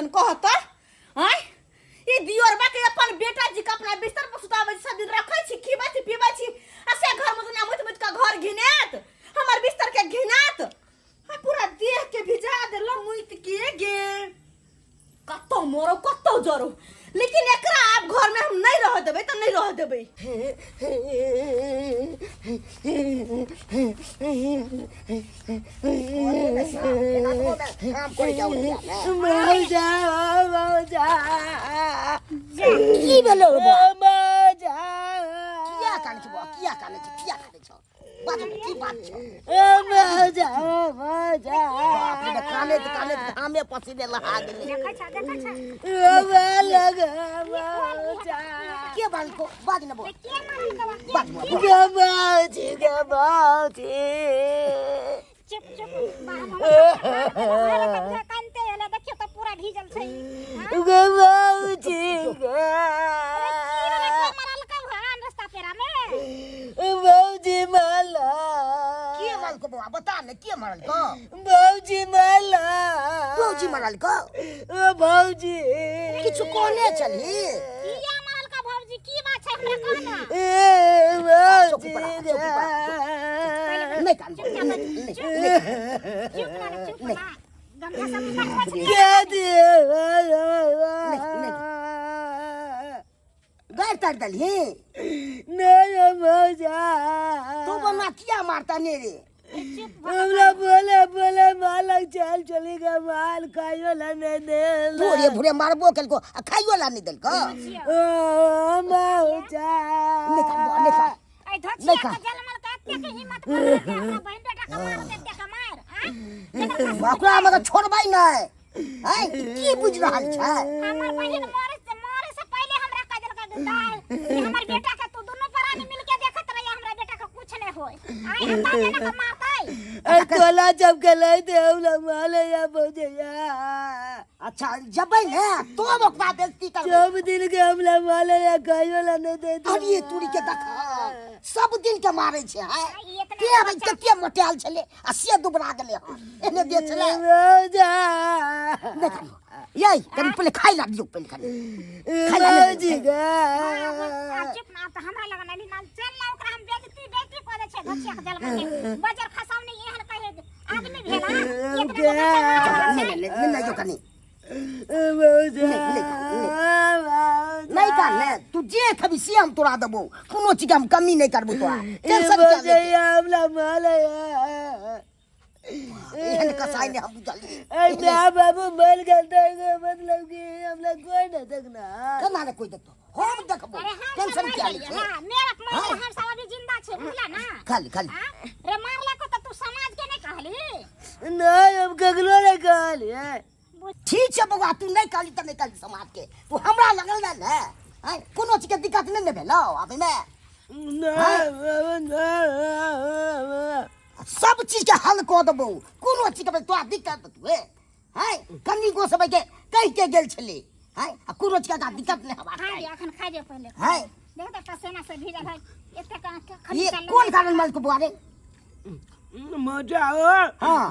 छन कहत आँय ई दियोरबा के अपन बेटा जी के अपना बिस्तर पर सुताबै छी सब दिन रखै छी खिबै छी पीबै छी आ से घर में दुनिया मुइत मुइत के घर घिनात हमर बिस्तर के घिनात आ पूरा देह के भिजा देल मुइत के गे कतौ मरो कतौ जरो लेकिन एकरा आब घर में हम नहीं रह देबै तऽ नहीं रह देबै काम करे जाओ मौजा मौजा की भेलो बौआ मौजा किया कानै छै बौआ किया कानै छै किया कानै छै बाजू ने, की बात छै मौजा मौजा बाप रे कानैत कानैत घामे पसीने लहा गेलै देखै छ देखै छ लग मौजा के बालको बाज ने बौआ के मारल कबा बाज बौआ गमाउची गमाउची चुप चुप बाबा कानते एले देखियो त पूरा भीजल छै हाँ? गमाउची की मरल कब हन रास्ता पेरा में भौजी माला के मारलको बौआ बता ने के मारलको भौजी माला भौजी मारलको ओ भौजी किछु कहने छलही किया मरल का भौजी की बात छै हमरा कह ना ए भौजी चौकी पर आ, चौकी पर आ, नहि कान चुप ना नहि चुप चुप ना चुप ना गमछा सब उठा के के दिए गारि तारि देलही नहीं भौजा तू बना किया मारता ने रे हमरा बोले बोले मालक चल चली गए माल खाइयो ला नहीं दे भोरे भोरे मारबो केलको आ खाइयो ला नहि देलको मौजा नहि कान बौआ, नहि कान ऐ धचिया नहि खा। के जलमल के एते के हिम्मत कर के अपना बहिन बेटा के मार दे के मार आ ओकरा मगर छोड़बै नहि हैं ई की बुझि रहल छै हमर बहिन मरे से पहले हमरा कह देलकै जे दाय कि हमर बेटा के तू दुनू प्राणी मिल के देखत रहिए हमरा बेटा के कुछ नहीं होय आइ हम बाजे ना के मारतै अरे तोला जब के लै दे हमरा माले या भौजैया अच्छा जबै ने तो ओकरा बेइज्जती करबै सब दिन के हमरा माले या खाइयो ला नहीं दे अरे तुरी के देख सब दिन के मारे छै हैं ई इतना के भाई कते मोटायल छलै आ से दुबरा गेलै हन एने दे छलै भौजा नहि खाली यै कनि पहिले खाइ ला दियौ पहिले कनि खाइ ला नहि भौजी दियौ। गे आब चुप ना आब तऽ हमरा लगन अली ना चल ना ओकरा हम बेइज्जती बेइज्जती कऽ दै छै धचिया के जलमल के बजर खसावनी एहन कहे आदमी भेला इतना नहि नहि नहि नहि जो कनि भौजा नहि कान ने तू जे खबी से हम तोरा देबो कोनो चीज के हम कमी नहि करबो तोरा टेंशन किया लै छी? भौजैया हमरा माले या एहन कसाई नहि हम बुझलियै अरे माय बाबू मर गेल तऽ एगो मतलब कि हमरा कोइ नहि देखना केना ने कोइ देखतो हम देखबो अरे हम सब टेंशन मर किया लै गेलियै छै हां मेरा मर गेल, हम सब अभी जिंदा छै बुझला ना खाली खाली हाँ? रे मारला को तऽ तू समाज के नहीं कहली नहीं हम ककरो नहीं कहलियै ठीक छै बौआ तू नहि कहली तऽ नहि कहली समाज के तू हमरा लगल ने ने आँय कोनो चीजके दिक्कत नहि ने भेलौ आबैमे नहीं नहीं सब चीजके हल कऽ देबौ कोनो चीजके तोरा दिक्कत हुए हैं कनी गो सब के कहि के गेल छलै हैं आ कोनो चीजके एकरा दिक्कत नहि हेबाक खा चाही दे अखन खा दे पहिले हैं देख तऽ पसेना से भीजल है एते खाली ये चलल कोन कारण मालको बुआ रे मोचा हो हाँ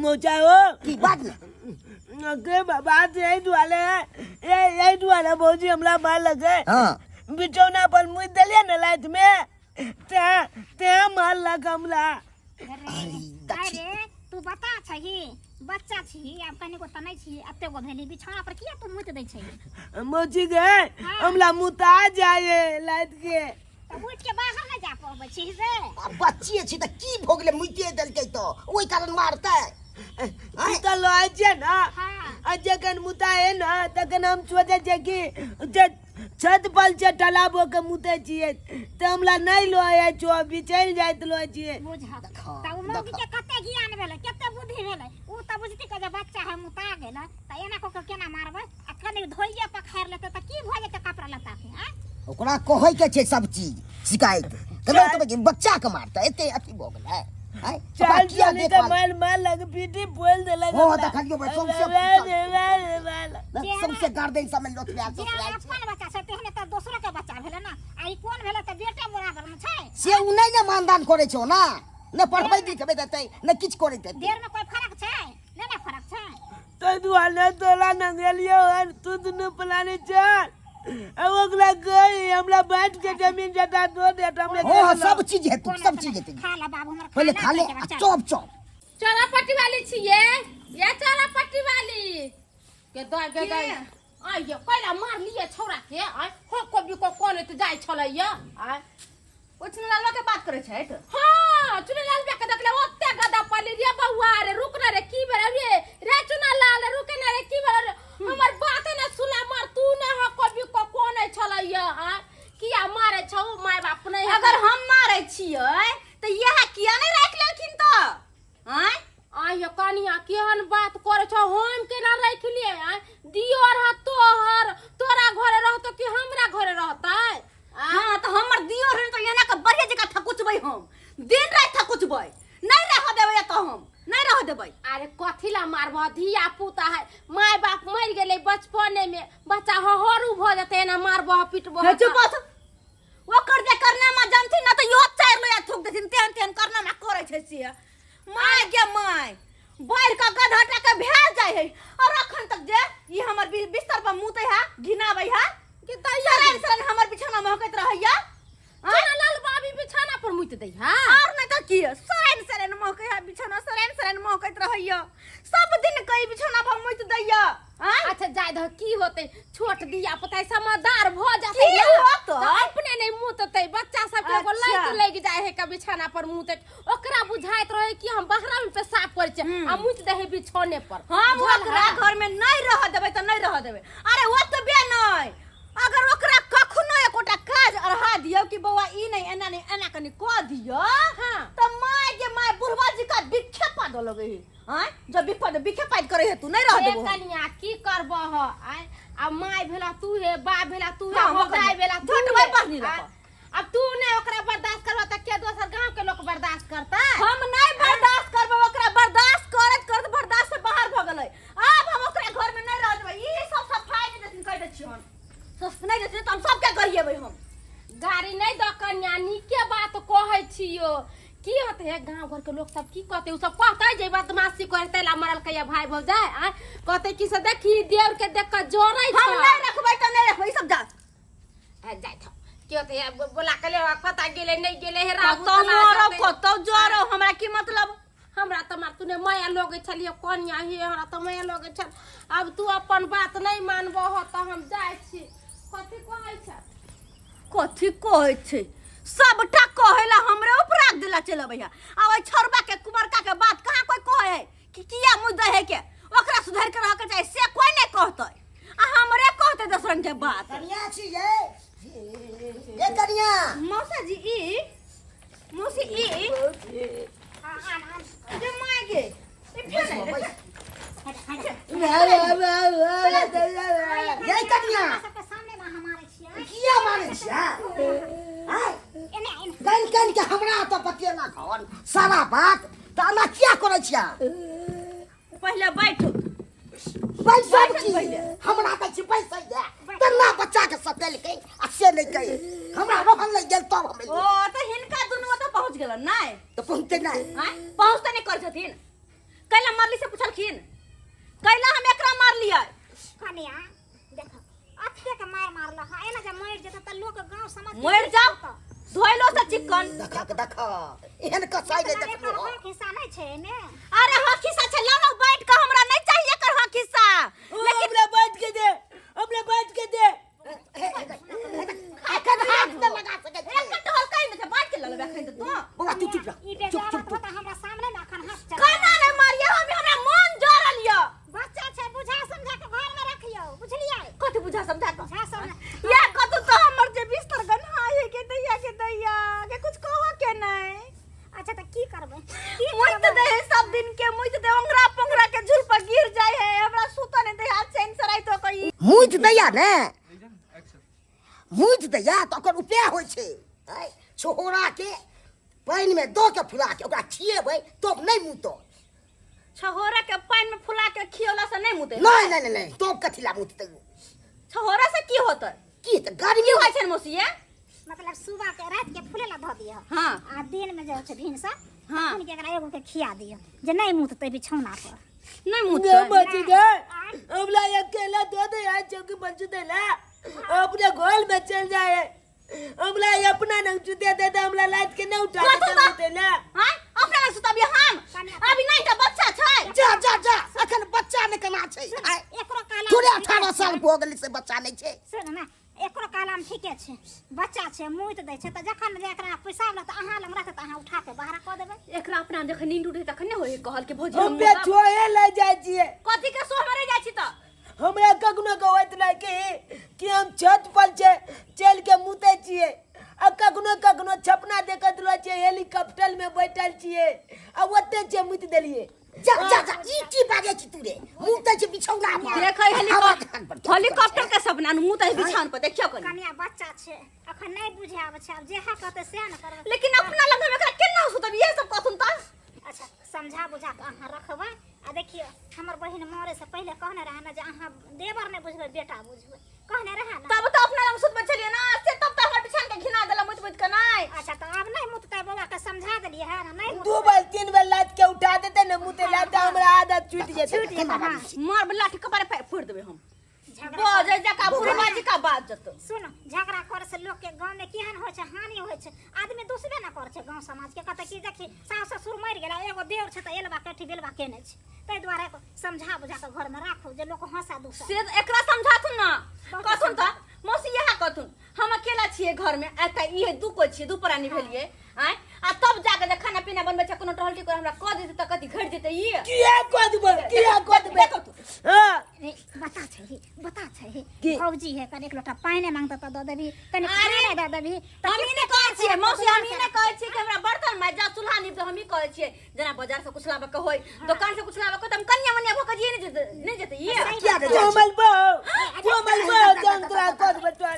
मोचा हो की बात ने के बात यही दुआरे है ये यही दुआरे भौजी हमरा मार लगे हाँ बिछौना पर मुँह देलियै ने राति में ते ते मारलक हमरा अरे दक्षिण अरे तू बता छही बच्चा छी आब कनिको तऽ नहि छी एते गो भेली बिछौना पर किया तू मुति दै छही मौसी गे हमरा मुता जाए राति के तऽ उठि के बाहर नहि जा पबै छी से आ बच्चे छी तऽ की भऽ गेलै मुइते देलकै तऽ ओहि कारण मारतै सुतल रहै छियै ने हाँ आ जखन मुताए ने तखन हम सोचै छियै कि जे छत पर छै तालाब के मुतै छियै तऽ हमरा नहि लऽ छौ बिछैल जाइत रहै छियै बुझक देखो, तऽ ओ मौगी देखो। के कते ज्ञान भेलै कते बुद्धि भेलै ओ तऽ बुझती के जे बच्चा है मुता गेल तऽ एना कऽ के केना मारबै आ कनि धोइए पखारि लेतै तऽ की भऽ जेतै कपड़ा लत्ता के आँय ओकरा कहै के छै सब चीज शिकायत केना कहबै कि बच्चा के मारतै एते अथी भऽ गेलै आँय ओकरा चाल किया चली तऽ देखभाल मारि मारि लग पीटी बोल देलक हँ, हमरा। देखलियौ भाइ, सौंसे मारि, मारि, मारि। सबसे गार्डन सब में लोथबा जेना अपन बच्चा छै तेहने तऽ दोसरो के बच्चा भेलै ने आ ई कोन भेलै तऽ बेटे बराबर मे छै से उ नहि ने मानदान करै छौ ने नहि पढ़बै लिखबै देतै नहि किछु करै देतै देर में कोई फर्क छै नहि ने ओहि दुआरे तोरा नंगेलियो हन, तू दुनू प्लानी चल आ ओकरा कही हमरा बाँट के जमीन जटा दो दे त हमे हाँ हाँ सब चीज हेतु सब चीज हेतु खा ला बाबू हमर पहिले खाना खा ले पेट आ बच्चा। चौप चौप चोरा पट्टी वाली छियै ये चोरा पट्टी वाली के दाय के दाय आइयो कैला मार लिए छौरा के आय हो को भी को कोने त जाय छलैया आय ओ चुनलालवा के बात करै छथि हाँ चुनलाल बे के देखले ओते गदा पली रे बउआ रे रुक ना रे की बेर रे रे चुनलाल रुके ना रे की बेर हमर बात ने सुना मार तू ने हो कभी को कोने छलैया आय किया मारे छौ माय बाप नहीं अगर हम मारै छियै तऽ इएह किया नहि राखि लेलखिन तऽ आँय आय कनिया केहन बात करे छौ हम केना राखि लिए आय दियोर ह तोहर तोरा घरे रहतो कि हमरा घरे रहतै हाँ तऽ हमर दियोर है तऽ एना के बढ़िया जकाँ थकुचबै हम दिन राति थकुचबै नहि रहऽ देबै एतऽ हम नहि रहऽ देबै अरे कथी ला मारबह धिया पुता है माय बाप मरि गेलै बचपने में बच्चा हहरू भऽ जेतै एना मारबह पिटबह हे चुप हो। ओकर जे करनामा जानथिन ना तऽ इहो चारि लोया थूक देथिन तेहन तेहन करनामा करै छै से माय गे माय बढ़ि कऽ गधा के भए जाइ है और अखन तक जे ई हमर बिस्तर पर मुतै है घिनाबै है कि दैया सड़न सड़न हमर बिछौना महकैत रहैया लाल बाबी बिछाना पर मुति दै है और नहीं तऽ की सड़न सड़न महकै है बिछौना सड़न सड़न महकैत रहैया सब दिन कई बिछौना पर मुति दैया आँय? अच्छा जाय दह की होतै छोट दिया पुता समझदार भ जातै की ना, होतै? तऽ अपने नहीं मुततै बच्चा सबके एगो अच्छा। लत लागि जाय है के बिछाना पर मुतै ओकरा बुझाइत रहे कि हम बहरा में पेशाब करै छियै आ मुति दै है बिछौने पर हम बुझल ओकरा है? घर में नहीं रह देबै तऽ नहीं रह देबै अरे ओतबे नहीं अगर ओकरा कखनो एकोटा काज अढ़ा दियौ कि बौआ ई नहीं एना नहीं एना कनि कऽ दियौ हाँ। तऽ my गे my बुढ़वा जी का बिखे पाद लगै है आँय जब बिखे बिखे पाद करै है तू नहीं रह ए देबो हम। कनिया की करबह आय आ my भेला तू हे बाप भेला तू हे हाँ, भौजाई भेला तू झटबै हे। पढ़नी आय, लऽ अब तू नहीं ओकरा बर्दाश्त करबा त के दोसर गांव के लोग बर्दाश्त करता हम नहीं बर्दाश्त करबै ओकरा बर्दाश्त करैत करैत बर्दाश्त से बाहर भऽ गेलै आब हम ओकरा घर में नहीं रह देबै ई सब सफाई नहि देथिन कहि दै छियै हम सस नहि देथिन तऽ हम सबके गरिएबै हम गाड़ी नहीं दऽ कन्या नीके बात कहै छियो की होते है गांव घर के लोग सब की कहते उ सब कहते जे बदमाशी करते ला मरल कहिया भाई भौजाई आय कहते कि से देखी देव के देख के जोरै हम छ नहीं रखबै तऽ नहीं रखबै ई सब जा जाय था की होते है बोला के ले कता गेले नहीं गेले हे राहु कतौ तला मरब जाते। कतौ जरब हमरा की मतलब हमरा तऽ मार तूने माया लगै छलियै कनिया हे हमरा तऽ माया लगै छल आब तू अपन बात नहि मानबह तऽ हम जाइ छी कथी कहै छ कथी कहै छै सबटा कहै ला हमरे ऊपर राख देला चलि अबैया आ ओहि छोड़बा के कुमरका के बात कहाँ कोई कहै है कि किया मुँह दै है के ओकरा सुधर के रहके चाही से कोई नहीं कहतै आ हमरे कहतै दोसरन के बात कनिया छी ये ये कनिया मौसा जी ई मौसी ई जे माय गे ई फेर नहीं बैस, ये ये कनिया सबके सामने में हमारे छियै किया मारै छियै आँय? एने एने कनि कनि के हमरा तऽ बतेलक हन सारा बात तऽ एना किया करै छियै पहिले बैठू बैसब बैठत की पहिले। हमरा तऽ छी बैसै दे तेना बच्चा के सतेलकै आ से नहि कही हमरा रहल नहि गेल तब हम ओ एलियै। तऽ हिनका दुनू ओतऽ पहुँच गेलन नहि तऽ पहुँचते नहि आँय पहुँचते नहि करै छथिन कैला मारली से पुछलखिन कैला हम एकरा मारलियै कनिया देखो अते के मार मारल हा एना जे मरि जेतै तऽ लोक गांव समाज मरि जाओ धोइलो से चिकन देखा के देखा एहन कसाई नहि एकर देखलहुँ हक हिस्सा नहि छै एमे अरे हाँ खिस्सा छै लाओ बैठ के हमरा नहीं चाहिए एकर हाँ खिस्सा लेकिन हमरा बैठ के दे हमरा बैठ के दे एखन हाथ नहि लगा सकै छी एक टहल कहीं नहीं छै बैठ के ललबे एखन तऽ तू बौआ तू चुप रह ई चुप चुप बेजारत चुप होता हमरा सामने में अखन हाथ चला केना नहीं मारिए हम हमरा मन जरल यऽ बच्चा छै बुझा समझा के घर में रखियौ बुझलियै कथी बुझा समझा के बुझा समझा या कतौ तो हमर जे बिस्तर गन्हा है के दैया के दैया के कुछ कहो के नहीं अच्छा तऽ की करबै की मुइत करबै दे है सब दिन के मुइत दे ओंगरा पोंगरा के झूल पर गिर जाए है हमरा सुत नहीं दे हाथ चैन सराय तो कही मुइत दैया ने मुइत दैया तऽ ओकर उपाय होइ छै आँय, छोहराके पानिमे दऽ के फुला के ओकरा खिएबै तब नहि मुतत छहोरा के पानि में फुला के खियोला से नहीं मुते नहि नहि नहि नहि तब कथी ला मुततै ओ? छहोरा से की होतै की तऽ गर्मी की होइ छै मौसिया मतलब सुबह के रात के फूले ला धऽ दियह हाँ। आ दिन में जे छै भिनसर हाँ। तखन के एकरा एगो के खिया दियह जे नहि मुततै बिछौना पर नहीं मुत गे मची गे हमला अकेला दो दे आज चौकी पर सुतेला अपने गोल में चल जाए हमला अपना नहीं सुते दे दे हमला लात के नहीं उठा कथू के तऽ? सुतेला आँय अपना लग सुतबियै हम अभी नहीं तऽ बच्चा छै जा जा जा अखन बच्चा ने केना छै आय एकरो काला थोड़े 18 साल भऽ गेलै से बच्चा नहि छै सुन ने एकरो कालाम ठीके छै बच्चा छै मुइत दै छै तऽ जखन जे एकरा पैसा लगत अहाँ लग रहत तऽ अहाँ उठा के बाहर कऽ देबै एकरा अपना जखन नींद उठे तखन ने होय कहल के भौजी हम हम पे छोहे ले जाइ छियै कथी के सोह में रह जाइ छी तऽ हमरा कखनो के होइत नहि कि कि हम छत पर छै चलि के मुतै छियै आ कखनो कखनो छपना देखैत रहै छियै हेलीकॉप्टर में बैठल छियै आ ओते छै मुति देलियै जा जा जा ई की बाजै छी तू रे मुँह तऽ छै बिछौना पर देखै हवा खान पर हेलीकॉप्टर के सपना मुँह तऽ बिछान पर देखियौ कनी कनिया बच्चा छै अखन नहि बुझे आबै छै आब जेहा कहतै सएह ने करबै लेकिन अपना लग हम एकरा केना सुतब इहे सब कहथुन तऽ अच्छा समझा बुझा कऽ अहाँ रखबै आ देखियौ हमर बहिन मरे से पहिले कहने रहे ने जे अहाँ देवर नहि बुझबै बेटा बुझबै कहने रहे ने तब तऽ अपना लग सुतबै छलियै ना से तब तऽ हमर बिछान के घिना देला मुति मुति के नहि अच्छा तऽ आब नहि मुततै बौआ के समझा देलियै है ने नहि दू बेर तीन बेर लात के उठा देते ने मुते लात हमरा आदत छूट जेतै छूट जेतै हाँ मार लाठी कपारे फोड़ि देबै हम झगड़ा बजै जका बुढ़ी बाजी का बात जतो सुन झगड़ा करे से लोग के गांव में केहन होइ छै हानि होइ छै आदमी दुसबे न करे छै गांव समाज के कहते कि देखी सास ससुर मरि गेला एगो देवर छै तऽ एलबा केठी बेलबा केने छै ताहि दुआरे समझा बुझा के घर में राखू जे लोक हंसा दुसा से एकरा समझाथुन ना कहथुन तऽ मौसी इएह कहथुन हम अकेला छियै घर में एतऽ इहे दू कोइ छियै दू प्राणी भेलियै आँय आ तब जाके जे खाना पीना बनबै छै कोनो टहलटी कोइ हमरा कऽ देतै तऽ कथी घटि जेतै ई किया कऽ देबै किया कऽ देबै देखो तू। हाँ रे बता छै हे बता छै हे की? भौजी है कनि एक लोटा पानि मांगता तऽ दऽ देबही कनि अरे, खाना दऽ देबही तऽ हम ई नहि कहै छियै मौसी हम ई नहि कहै छियै कि हमरा बर्तन माजि जा चूल्हा नीप दे हम ई कहै छियै जेना बाजार से कुछ लाबऽ के होय दोकान से कुछ लाबऽ के होय तऽ हम कनिया मनिया भऽ के जिये नहि जेतै नहि जेतै ई किया रे तू हमर बहू तू हमर बहू जान तोरा कऽ देबै तोरा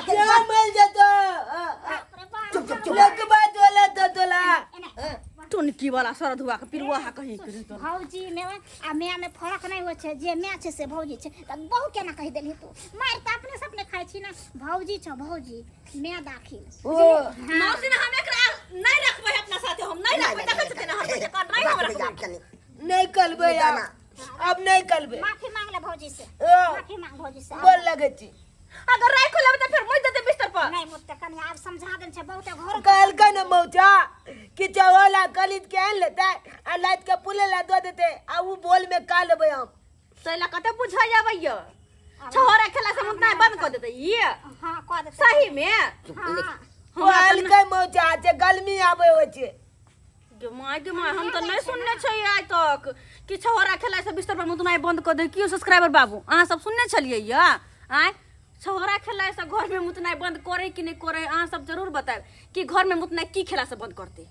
जा मर जेतो चुप चुप चुप लकबा तोला तो तोला टुनकी वाला सरधुआ के पिरुआ हा कहीं के रहतो। भौजी में आ माय में फर्क नहीं होइ छै जे माय छै से भौजी छै तऽ बहु केना कहि देलही तू मारि तऽ अपने से अपने खाइ छी ने भौजी छौ भौजी माय दाखिल ओ मौसी ने हम एकरा नहीं रखबै अपना साथे हम नहीं रखबै देखै छथिन हम जकर नहीं हम रखबै रखबै आब कनी नहीं करबै आब अब नहीं करबै माफी मांग ले भौजी से हाँ। माफी मांग भौजी से गोर लगै छी अगर राखो लेबै तऽ फेर मुइ देतै बिस्तर पर नहीं मुझते कनी आब समझा देन छै बहुते घर कहलकै ने मौचा कि चौला खरीद के आनि लेतै आ लाद के पुले ला दऽ देतै आ उ बोल में का लेबै हम तैला कते बुझै आबैया छहोरा खेला से मुतना बंद कऽ देतै ई हां कह देतै सही में हां कहलकै मौचा जे गर्मी आबै होइ छै गे my गे my हम तऽ नहि सुनने छियै आइ तक कि छहोरा खेला से बिस्तर पर मुतनाइ बंद कऽ दे कियो सब्सक्राइबर बाबू अहाँ सब सुनने छलियै या आँय छहोरा खेला से घर में मुतनाइ बंद करे कि नहि करे अहाँ सब जरूर बतायब कि घर में मुतनाइ की खेला से बंद करतै